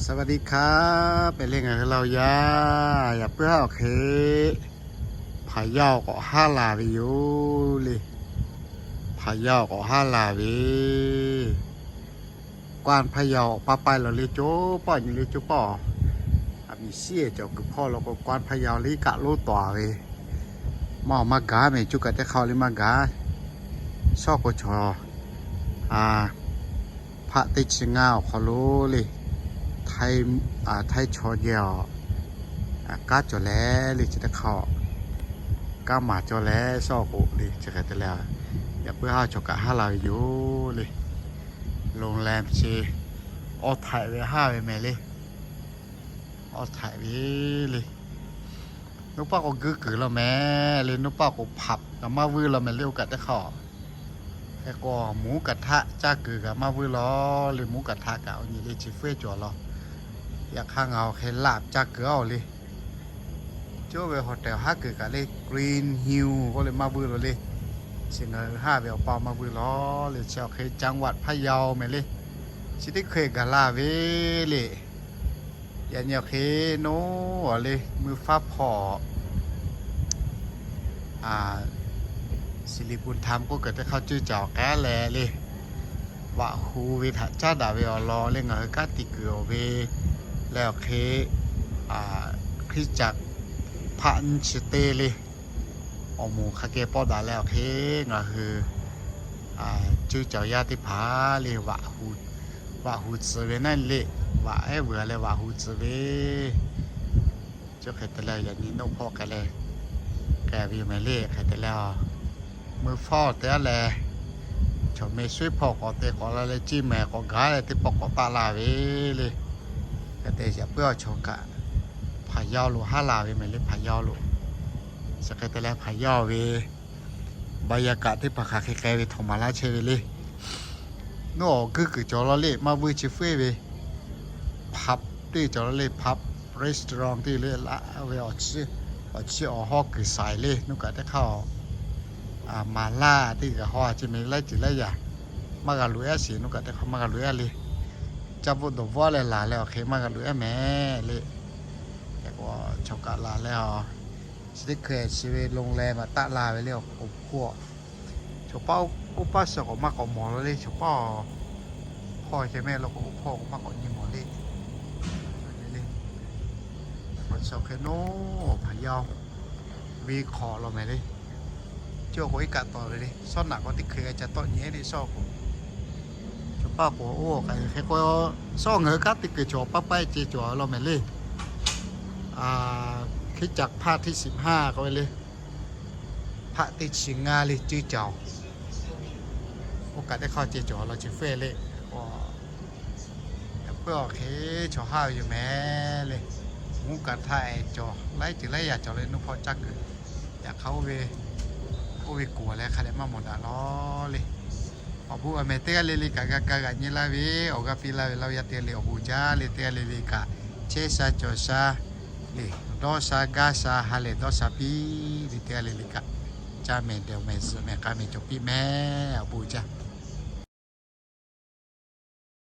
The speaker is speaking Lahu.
สวัสดีครับ pehˬ le ngaˬ hui Laˇ huˍ yaˇ, yaꞈ puiˉ haˉ awˬ hk'e Hpaˍ yaˇ awˬ k'awꞈ haˉ laˬ ve yoˬ le. Hpaˍ yaˇ awˬ k'awꞈ haˉ laˬ ve, กว้านพะเยา awˬ paˇ paˇ lo le, coˇ paˆ nyi le, coˇ paˆ. Aˬ miˍ shiˉ cawˬ kuiˬ hpawˇ lo k'o, กว้านพะเยา le kaꞈ lonˉ tawˍ ve, maˇ awˬ maˇ gaˬ mehˍ, coˇ kaꞈ teˇ hk'aˇ le maˇ gaˬ. Shawˉ k'o chaw, a, hpaˆ teˇ chi ngaˇ awˬ hk'aw lo le, Htaiˇ chaw jehˬ awˬ, kanˉ cawˬ leh le, chi teˇ hk'aˇ kanˉ maˍ cawˬ leh shawˉ k'o le, chi hk'e te leh, yaꞈ puiˉ haˉ chaw kaꞈ haˉ laˬ ve yoˬ le. โรงแรม chi awˬ htaiꞈ ve haˉ ve mehˍ le. Awˬ htaiꞈ ve le. Nuˇ paˆ k'o guˇ kuiˬ law mehˍ le, nuˇ paˆ k'o hpaꞈ kaꞈ maˇ vuiˇ law mehˍ le, oˇ kaꞈ teˇ hk'aˇ. Hk'e k'o, mvuhˇ kaꞈ htaˆ caˇ kuiˬ kaꞈ maˇ vuiˇ law le, mvuhˇ kaꞈ htaˆ kaꞈ awˬ nyi le chi fuiˉ cawˬ law. Yaꞈ hk'aˇ ngaˬ awˬ hk'e laꞈ caˇ kuiˬ aˬ le, coˇ ve hotel haˉ kuiˬ kaꞈ le, Green Hill k'oˆ le maˇ vuiˇ law le. Chi ngaˬ hui haˉ ve awˬ pa maˇ vuiˇ law le, chi awˬ hk'e จังหวัดพะเยา mehˍ le. Chi teˇ hkui gaˬ la ve le. Yaꞈ nyi awˬ hk'e naˉ awˬ le, mvuhˇ faˉ hpawˇ Siˍriˍ Puˍ Htaˍ k'oˆ kaꞈ teˇ hk'aˇ cuˇ caˍ awˬ k'aˉ leh le, Vaꞈ hu ve htaꞈ caˉ daꞈ ve awˬ lawn le, ngaˬ hui kanˉ te kuiˬ awˬ ve leh awˬ hk'e, Hkriꞈ caꞈ hpaˆ nyiˇ chi teˇ le, awˬ moˍ hk'a geh pawˆ daꞈ leh awˬ hk'e ngaˬ hui cuˇ caˍ yaˇ teˇ hpaˍ le, vaꞈ hu tcuh ve naˉ le, vaꞈ ehˉ vuiˬ leh vaꞈ hu tcuh ve, chi hk'e te leh yaꞈ nyi naˉ hpawˇ k'ai leh k'ai ve yoˬ mehˍ le. Hk'e te leh, mvuhˇ faˉ teˇ g'aˇ leh, chaw meh suiˉ hpawˇ k'awꞈ te k'awꞈ la leh, ciˇ mehˍ k'awꞈ gaˬ leh teˇ pawˆ k'awꞈ taˆ la ve le. Hk'e te yaꞈ puiˉ awˬ chaw kaꞈ Hpaˍ yaˇ lo haˉ laˬ ve mehˍ le, Hpaˍ yaˇ lo. Chi hk'e te leh Hpaˍ yaˇ ve บรรยากาศ teˇ hpaˍ hk'aˬ hk'e k'ai ve htawꞈ maˍ laˇ chehˇ ve le. Naˉ awˬ guˇ kuiˬ cawˬ law le, maˇ vuiˇ chi fuiˉ ve, pub teˇ cawˬ law le, pub, restaurant teˇ le, laˇ ve awˬ chi awˬ hawˉ kuiˬ saiˍ le, nuˇ kaꞈ teˇ hk'aˇ maˍ laˇ teˇ g'aˇ hawˉ a chi mehˍ laiˉ ceuˬ laiˉ yaꞈ maˇ g'a loꞈ-e a sheˍ, nuˇ kaꞈ teˇ hk'aˇ maˇ g'a loꞈ-e a le. Caˇ bvuhˆ dawˬ bvuhˆ leh laˬ leh awˬ hk'e maˇ g'a loꞈ-e mehˍ le. Hk'e k'o chaw kaꞈ laˬ leh a, chi teˇ hkui chi ve โรงแรม maꞈ taˆ la ve le, awˬ hk'oˆ chaw paˇ oˇ paˇ suh k'awꞈ maˇ k'awꞈ mawˬ law le, chaw paˇ hpawˇ ceh mehˆ law k'o, hpawˇ k'awꞈ maˇ k'awꞈ nyi mawˬ le. Awˬ chi awˬ hk'e naˉ Hpaˍ yaˇ ve hk'awꞈ law mehˍ le. Chi k'o iˉ kaˆ tawˍ ve le, shawˉ naꞈ k'o teˇ hkui g'a ca tawˆ nyi le, shawˉ k'o, chaw paˇ k'o oˇ k'ai hk'e k'o, shawˉ ngaˬ hui kanˉ te kuiˬ cawˬ paˇ paˇ ceh cawˬ law mehˍ le. Hkriꞈ caꞈ hpaˆ teˇ chi haˉ k'oˆ ve le, hpaˆ teˇ chi ngaˇ le cuˇ caˍ-oˬ. Oˇ kaꞈ teˇ hk'aˇ ceh cawˬ law chi fuiˉ le. Yaꞈ puiˉ awˬ hk'e chaw haˉ ve yoˬ mehˍ le. Mvuhˇ kaꞈ htaˆ e cawˬ, laiˉ ceuˬ laiˉ yaꞈ cawˬ le, naˉ hpawˇ caˇ kuiˬ. Yaꞈ hk'aˇ oˇ ve, oˇ ve kuˬ leh hk'a dehꞈ maˇ mawˬ daꞈ law le. Awˬ bon aˬ mehˍ teˇ g'aˇ le le kaꞈ g'a ka g'aꞈ nyi laˇ ve, awˬ g'aˇ piˇ laˇ ve Laˇ huˍ yaˇ teˇ g'aˇ le awˬ bon jaˇ le, teˇ g'aˇ le le kaꞈ chehˇ sha cawˬ sha le, dawˇ sha gaˇ sha ha lehˬ dawˇ sha piˇ le, teˇ g'aˇ le le kaꞈ caˇ mehˍ dehˬ mehˍ zuhꞈ mehˍ k'a mehˍ cawˬ piˇ mehˍ, awˬ bon jaˇ.